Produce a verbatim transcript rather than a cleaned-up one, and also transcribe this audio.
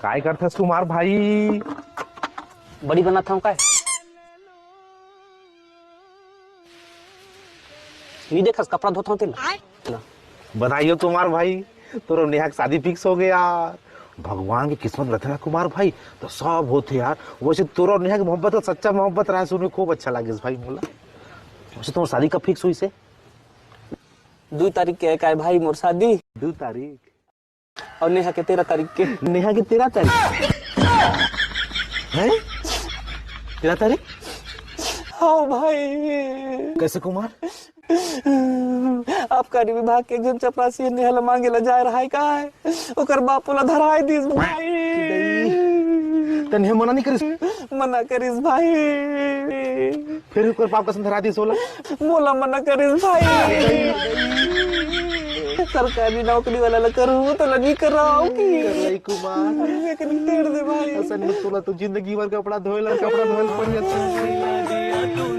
काय करथस कुमार भाई? बड़ी बनात हंव काय? नी देखस, कपड़ा धोत हंव तेला। बधाई हो कुमार भाई, तोर अउ नेहा के शादी fix हो गे यार। भगवान के किस्मत रथे ना कुमार भाई, तो सब होथे यार। वैसे तोर अउ नेहा के मोहब्बत का सच्चा मोहब्बत रहा, सुन के खूब अच्छा लागिस भाई मोला। वैसे तुम्हार शादी कब fix होइस हे? दू तारीख के हे काय भाई मोर शादी। दू तारीख? अउ नेहा के तेरह तारीख के। नेहा के तेरह तारीख? हैं? तेरह तारीख? हाँ भाई। कैसे कुमार? आबकारी विभाग के एक झन चपरासी नेहा ला मांगे ला जाय रहय काय, ओकर बाप ओला धराय दिस भाई। त नेहा मना नहीं करिस? मना करिस भाई। फिर ओकर बाप कइसन धरा दिस ओला? मोला मना करिस भाई। सरकारी नौकरी वाला ला करहूं त ला नहीं कराव कि। कर लई कुमार। एक दिन तेड़ दे भाई। असन में तोला तो जिंदगी भर कपड़ा धोए ला, कपड़ा धोए ला पड़ जाता है।